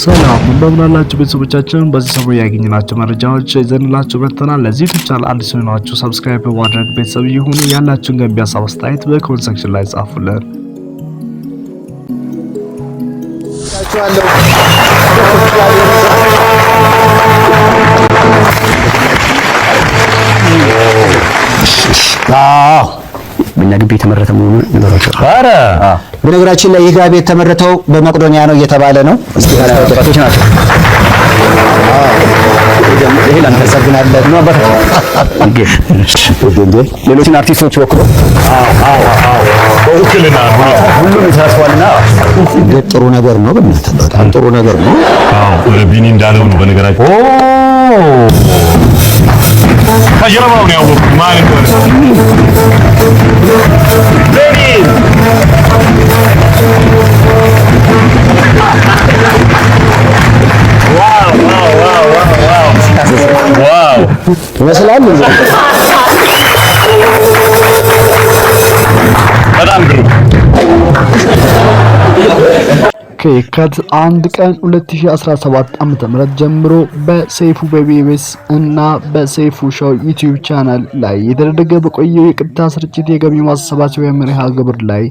ሰላም እንደምን አላችሁ ቤተሰቦቻችን፣ በዚህ ሰሞን ያገኘናቸው መረጃዎች ይዘንላችሁ መጥተናል። ለዚህ YouTube channel አዲስ ሆናችሁ subscribe በማድረግ ቤተሰብ ይሁኑ። ያላችሁን ገንቢ ሀሳብ አስተያየት በ comment section ላይ ጻፉልን። በእኛ ግቢ የተመረተ መሆኑን ነገሯቸው። ኧረ በነገራችን ላይ ይህ ጋቢ የተመረተው በመቄዶንያ ነው እየተባለ ነው። እስቲ አባቶች ናቸው። ይሄ ላንተ እናመሰግናለን። ነው አባታችን። ሌሎችን አርቲስቶች ወክሎ በውክልና ሁሉም ተሳትፏልና ጥሩ ነገር ነው። በእናትህ በጣም ጥሩ ነገር ነው። አዎ ቢኒ እንዳለው ነው። በነገራችን ከጀርባው ነው ያወቅሁት ማን እንደሆነ። ቢኒ wow wow wow wow wow ይመስላል። በጣም ግሩም። ከየካቲት 1 ቀን 2017 ዓ.ም ጀምሮ በሰይፉ በኢቢኤስ እና በሰይፉ ሾው YouTube channel ላይ የተደረገ በቆየው የቀጥታ ስርጭት የገቢ ማሰባሰቢያ መርሃ ግብር ላይ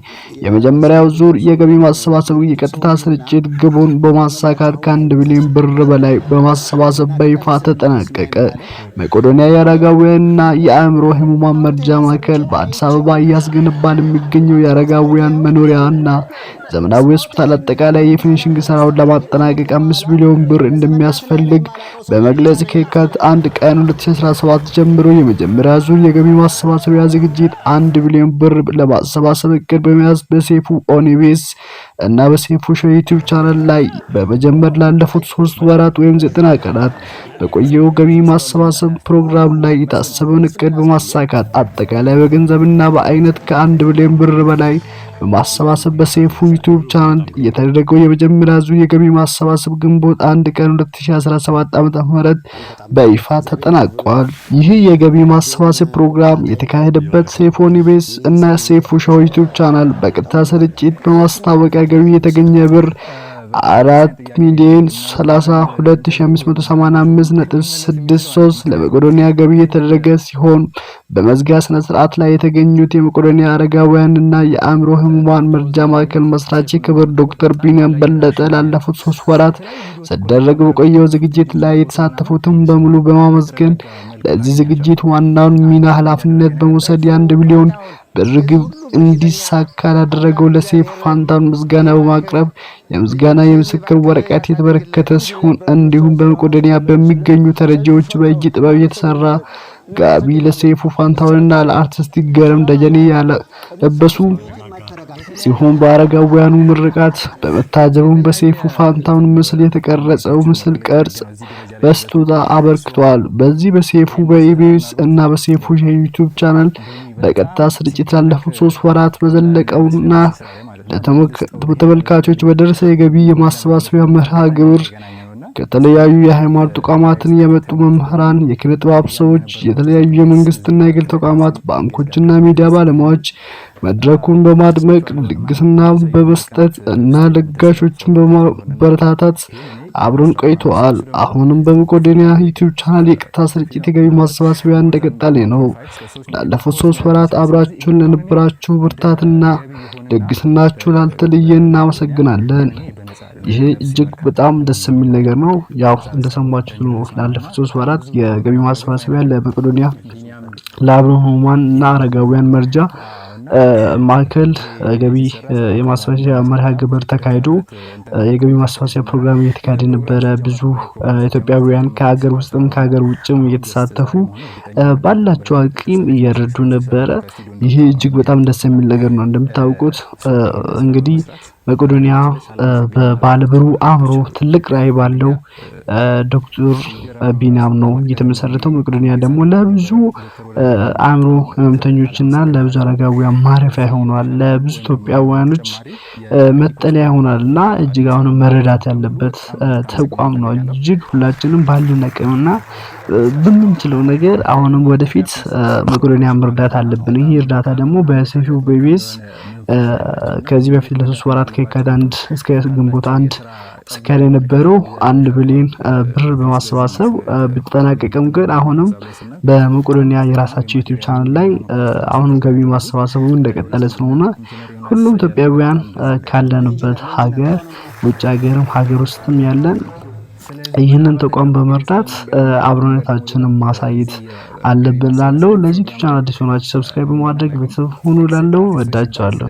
የመጀመሪያው ዙር የገቢ ማሰባሰብ የቀጥታ ስርጭት ግቡን በማሳካት ከ1 ቢሊዮን ብር በላይ በማሰባሰብ በይፋ ተጠናቀቀ። መቄዶንያ የአረጋውያንና የአእምሮ ህሙማን መርጃ ማዕከል በአዲስ አበባ እያስገነባ ለሚገኘው የአረጋውያን መኖሪያና ዘመናዊ ሆስፒታል አጠቃላይ የ finishing ስራውን ለማጠናቀቅ 5 ቢሊዮን ብር እንደሚያስፈልግ በመግለጽ ከየካቲት 1 ቀን 2017 ጀምሮ የመጀመሪያ ዙር የገቢ ማሰባሰቢያ ዝግጅት 1 ቢሊዮን ብር ለማሰባሰብ እቅድ በመያዝ በሰይፉ on EBS እና በሰይፉ ሾው YouTube channel ላይ በመጀመር ላለፉት 3 ወራት ወይም 90 ቀናት በቆየው ገቢ ማሰባሰብ ፕሮግራም ላይ የታሰበውን እቅድ በማሳካት አጠቃላይ በገንዘብና በአይነት ከ1 ቢሊዮን ብር በላይ በማሰባሰብ በሰይፉ YouTube channel የተደረገው የመጀመሪያ ዙር የገቢ ማሰባሰብ ግንቦት 1 ቀን 2017 ዓ.ም በይፋ ተጠናቋል። ይህ የገቢ ማሰባሰብ ፕሮግራም የተካሄደበት ሰይፉ on EBS እና ሰይፉ ሾው YouTube channel በቀጥታ ስርጭት በማስታወቂያ ገቢ የተገኘ ብር 4,032,585.63 ለመቄዶንያ ገቢ የተደረገ ሲሆን፣ በመዝጊያ ስነ ስርዓት ላይ የተገኙት የመቄዶንያ አረጋውያንና የአእምሮ ህሙማን መርጃ ማዕከል መስራች ክብር ዶክተር ቢንያም በለጠ ላለፉት 3 ወራት ሲደረግ በቆየው ዝግጅት ላይ የተሳተፉትን በሙሉ በማመስገን ለዚህ ዝግጅት ዋናውን ሚና ኃላፊነት በመውሰድ የ1 ቢሊዮን ብር ግብ እንዲሳካ ላደረገው ለሰይፉ ፋንታሁን ምስጋና በማቅረብ የምስጋና የምስክር ወረቀት የተበረከተ ሲሆን፣ እንዲሁም በመቄዶንያ በሚገኙ ተረጂዎች በእጅ ጥበብ የተሰራ ጋቢ ለሰይፉ ፋንታሁንና ለአርቲስት ይገረም ደጀኔ ያለበሱ ሲሆን፣ በአረጋውያኑ ምርቃት በመታጀቡም በሰይፉ ፋንታሁን ምስል የተቀረጸው ምስል ቅርጽ በስጦታ አበርክቷል። በዚህ በሰይፉ በኢቢኤስ እና በሰይፉ የ YouTube channel በቀጥታ ስርጭት ላለፉት 3 ወራት በዘለቀውና ለተመልካቾች በደረሰ የገቢ የማሰባሰቢያ መርሃ ግብር ከተለያዩ የሃይማኖት ተቋማትን የመጡ መምህራን፣ የኪነ ጥበብ ሰዎች፣ የተለያዩ የመንግስትና የግል ተቋማት፣ ባንኮችና ሚዲያ ባለሙያዎች መድረኩን በማድመቅ ልግስና በመስጠት እና ለጋሾችን በማበረታታት አብረን ቆይተዋል። አሁንም በመቄዶንያ YouTube channel የቀጥታ ስርጭት የገቢ ማሰባሰቢያ እንደቀጠለ ነው። ላለፉት 3 ወራት አብራችሁን ለነበራችሁ ብርታትና ልግስናችሁ ላልተለየ እናመሰግናለን። ይሄ እጅግ በጣም ደስ የሚል ነገር ነው። ያው እንደሰማችሁት ነው። ላለፉት 3 ወራት የገቢ ማሰባሰቢያ ለመቄዶንያ ለአእምሮ ህሙማን እና አረጋውያን መርጃ ማዕከል ገቢ የማሰባሰቢያ መርሃ ግብር ተካሂዶ የገቢ ማሰባሰቢያ ፕሮግራም እየተካሄደ ነበረ። ብዙ ኢትዮጵያውያን ከሀገር ውስጥም ከሀገር ውጭም እየተሳተፉ ባላቸው አቅም እየረዱ ነበረ። ይሄ እጅግ በጣም ደስ የሚል ነገር ነው። እንደምታውቁት እንግዲህ መቄዶንያ በባለብሩህ አእምሮ ትልቅ ራዕይ ባለው ዶክተር ቢንያም ነው የተመሰረተው። መቄዶንያ ደግሞ ለብዙ አእምሮ ህመምተኞችና ለብዙ አረጋውያን ማረፊያ ሆኗል። ለብዙ ኢትዮጵያውያኖች መጠለያ ሆኗል እና እጅግ አሁንም መረዳት ያለበት ተቋም ነው። እጅግ ሁላችንም ባለን አቅምና በምንችለው ነገር አሁንም ወደፊት መቄዶንያ መርዳት አለብን። ይህ እርዳታ ደግሞ በሰይፉ በኢቢኤስ ከዚህ በፊት ለ3 ወራት ከየካቲት 1 እስከ ግንቦት 1 ሲካሄድ የነበረው 1 ቢሊዮን ብር በማሰባሰብ ቢጠናቀቅም ግን አሁንም በመቄዶንያ የራሳቸው YouTube channel ላይ አሁንም ገቢ ማሰባሰቡ እንደቀጠለ ስለሆነ ሁሉም ኢትዮጵያውያን ካለንበት ሀገር፣ ውጭ ሀገርም ሀገር ውስጥም ያለን ይህንን ተቋም በመርዳት አብሮነታችንን ማሳየት አለብን ላለው። ለዚህ YouTube channel አዲስ ሆናችሁ subscribe በማድረግ ቤተሰብ ሁኑ ላለው። ወዳችኋለሁ።